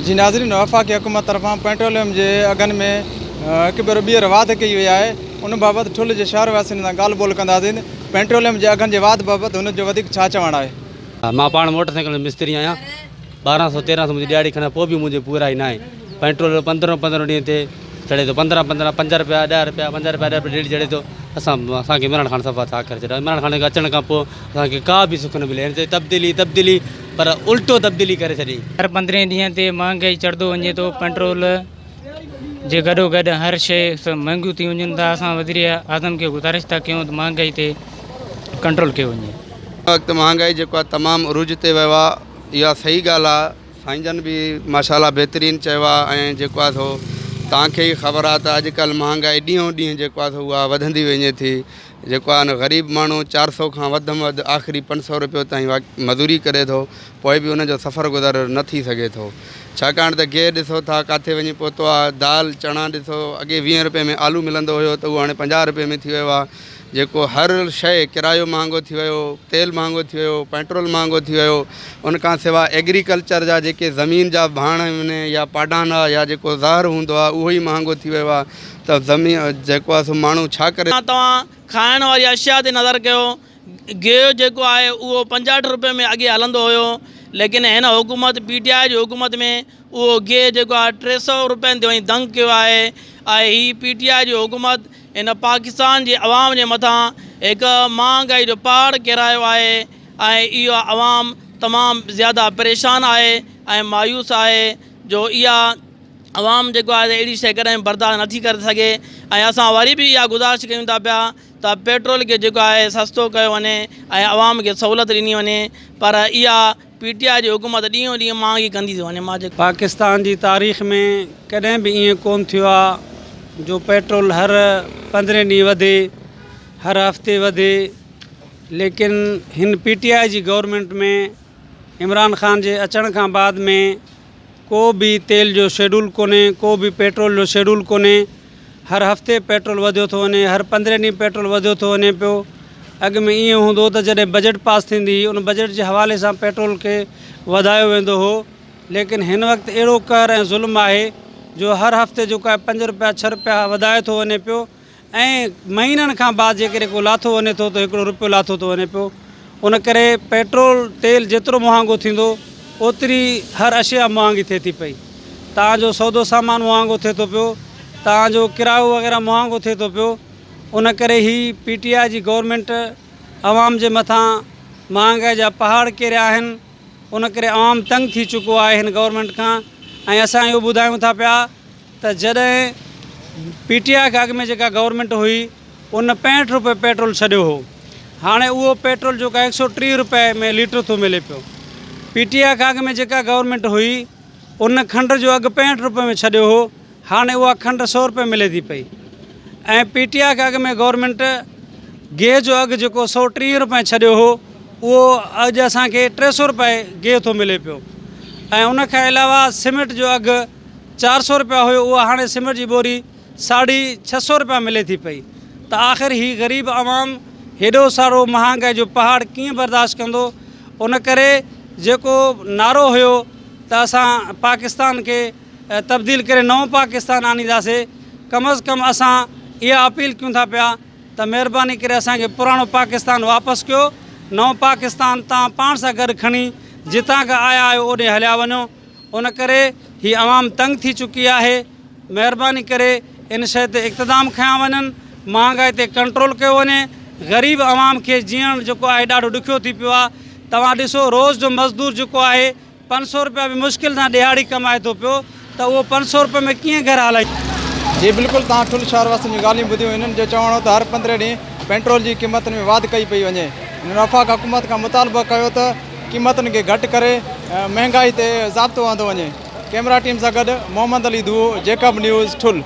جي ناظرين وفاقي حڪومت طرفان پيٽروليم جي اگهن ۾ هڪ ڀيرو ٻيهر واڌ ڪئي وئي آهي ان بابت ٺل جي شهر واسين سان ڳالهه ٻولهه ڪنداسين پيٽروليم جي اگهن جي واڌ بابت هن جو وڌيڪ ڇا چوڻ آهي. مان پاڻ موٽر سائيڪل جو مستري آهيان 12 سو 13 سو منهنجي ڏهاڙي کڻان پوء به منهنجي پورائي ناهي پيٽرول پندرهن پندرهن ڏينهن تي چڙهي ٿو پندرهن پندرهن پنج روپيا ڏهه روپيا پنج روپيا ڏهه روپيا ڊيلي چڙهي ٿو اسان اسان کي عمران خان صفا ڇا ڪري ڇڏيو عمران خان کي اچڻ کان پوء اسان کي ڪا به سک نه ملي هن چئي تبديلي تبديلي پر الٽو تبديلي ڪري ڇڏي. هر پندرهين ڏينهن تي مهانگائي چڙهندو وڃي ٿو پيٽرول جي گڏو گڏ هر شيء مهنگيون ٿي وڃن ٿا اسان وزير اعظم کي گذارش ٿا ڪيون ته مهانگائي تي ڪنٽرول ڪيو وڃي. هن وقت مهانگائي جيڪو آهي تمام عروج تي ويو آهي اها صحيح ڳالهه آهي سائين جن به ماشاء الله بهترين چيو آهي ۽ جيڪو آهي سو توهان کي ئي خبر آهي ته اڄڪلهه مهانگائي ڏينهون ڏينهن جيڪو آهي سو اها وڌندي وڃي ٿي جيڪو آهي نه غريب ماڻهو چار سئو کان وڌ ۾ وڌ آخري پنج سئو روپيو تائين مزوري ڪري ٿو پوء به ان جو سفر گذر نه ٿي سگهي ٿو ڇاڪاڻ ته گيهه ڏسو ٿا ڪاٿي وڃي پهتو آهي دال چڻا ڏسو اڳي ويهين روپئي ۾ آلو ملندو هيو ته اهو هاڻي پنجاهه روپئي ۾ ٿي ويو آهي جيڪو هر شيء ڪرايو مهانگو ٿي ويو تيل مهانگو ٿي ويو پيٽرول مهانگو ٿي ويو ان کان سواء ايگريڪلچر جا جيڪي زمين جا ڀاڻ آهن يا پاڊان آهي يا جيڪو زهر هوندو آهي اهو ئي مهانگو ٿي ويو آهي ته زمين جيڪو آهي سو ماڻهو ڇا ڪري. توهان کائڻ واري اشياء تي نظر ڪيو، گيهه جيڪو آهي اهو 65 روپين ۾ اڳي هلندو هيو ليڪن هن حڪومت پي ٽي آء جي حڪومت ۾ اهو گيهه جيڪو آهي 300 روپين تي وڃي دنگ ڪيو آهي ۽ هي پي ٽي آء جي حڪومت هن پاڪستان جي عوام جي مٿان هڪ مهانگائي جو پهاڙ ڪيرايو آهي ۽ اهو عوام تمام زياده پريشان آهي ۽ مايوس آهي جو اها عوام جيڪو آهي اهڙي شيء ڪڏهن به برداشت نٿي ڪري سگهي ۽ اسان وري به اها گذارش ڪيون ٿا پيا ته پيٽرول کي جيڪو آهي سستو ڪيو وڃي ۽ عوام کي سهولت ڏني وڃي پر اها پي ٽي آء جي حڪومت ڏينهون ڏينهن مهانگي ڪندي ٿي وڃي مان جيڪو. پاڪستان جي تاريخ ۾ ڪڏهن به ائين ڪونه ٿيو آهي جو پيٽرول هر پندرهين ڏينهن وڌي هر هفتي وڌي ليڪن هن پي ٽي آء جي گورنمينٽ ۾ عمران خان جي اچڻ کان بعد ۾ ڪو به تيل جو شيڊول ڪونهي ڪو به پيٽرول جو شيڊول ڪونهي هر هفتي پيٽرول وڌيو ٿو وڃي هر پندرهين ڏينهن پيٽرول وڌيو ٿو وڃي پيو اڳ ۾ ائين هوندو هو ته جڏهن بجيٽ پاس ٿيندي هئي ان بجيٽ جي حوالي سان پيٽرول کي وڌايو ويندو هو ليڪن هن وقت اهڙو قهر ۽ ظلم آهي جو هر هفتي جيڪو آهي پنج روپيا ڇهه روپيا وڌايو ٿو وڃي پيو ۽ مهينن کان بعد جيڪڏهن ڪو لاٿو وڃي ٿو ته هڪڙو روپيو لاٿو ٿو وڃي پيو ان ڪري پيٽرول تيل جيترو مهانگو ٿيندو اوتري هر اشياء مهانگي ٿئي ٿي پئي تان جو سودو سامان مهانگو ٿئي ٿو پيو تان جو ڪرايو وغيره مهانگو ٿئي ٿو پيو ان ڪري هي پي ٽي آء جي گورنمينٽ عوام جي مٿان مهانگائي جا پهاڙ ڪيريا آهن ان ڪري عوام تنگ ٿي چڪو آهي هن گورنمينٽ کان ۽ اسان اهو ٻڌايون ٿا پيا ته جڏهن پي ٽي آء کان اڳ ۾ جيڪا گورنمينٽ هئي ان 65 روپئي پيٽرول ڇڏيو هو هاڻي اهو پيٽرول جيڪو آهي 130 روپئي ۾ ليٽر ٿو ملي پيو پي ٽي آء کان اڳ ۾ جيڪا گورنمينٽ هئي ان کنڊ جو اگهه 65 روپئي ۾ ڇڏيو هو هاڻي اها کنڊ 100 روپئي ملي ٿي پئي ۽ پي ٽي آء کان اڳ ۾ گورنمينٽ گيهه جو اگهه جيڪو 130 روپئي ڇڏيو هو اهو اڄ اسان کي 300 روپئي گيهه ٿو ملي پيو ۽ ان کان علاوه سيمينٽ جو اگهه 400 رپيا هيو اها هاڻي سيمينٽ جي ٻوري ساڍي ڇهه سئو رپيا ملي ٿي پئي ته آخر هي غريب عوام هيڏو سارو مهانگائي جو پهاڙ ڪيئن برداشت ڪندو ان ڪري جيڪو نعرو هيو ته اسان پاڪستان کي تبديل ڪري نئون پاڪستان آڻينداسي ڪم از ڪم اسان اها اپيل ڪيون ٿا پيا ته مهرباني ڪري اسان کي پراڻو پاڪستان واپس ڪيو نئون پاڪستان تان پاڻ سان گڏ کڻي جتان کان آيا آهيو اوڏي هليا وڃو ان ڪري هي عوام تنگ ٿي چڪي آهي مهرباني ڪري ان شئي تي اقتدام کنيا وڃن مهانگائي تي ڪنٽرول ڪيو وڃي غريب عوام کي جيئڻ جيڪو آهي ڏاڍو ڏکيو ٿي پيو آهي توهان ڏسو روز جو مزدور جيڪو آهي 500 روپيا به مشڪل سان ڏهاڙي ڪمائي ٿو پيو ته اهو 500 روپئي ۾ ڪيئن گهر هلائي. جي بلڪل توهان ٺل شهر واسين جون ڳالهيون ٻڌيون هنن جو چوڻ هو ته هر پندرهين ڏينهن پيٽرول جي قيمتن ۾ واڌ ڪئي پئي وڃي هنن وفاق حڪومت کان مطالبو ڪيو ته قيمتن کي گهٽ ڪري مهنگائي تي ضابطو آندو وڃي ڪئميرا ٽيم سان گڏ محمد علي ڌوئو جيڪب نيوز ٺل.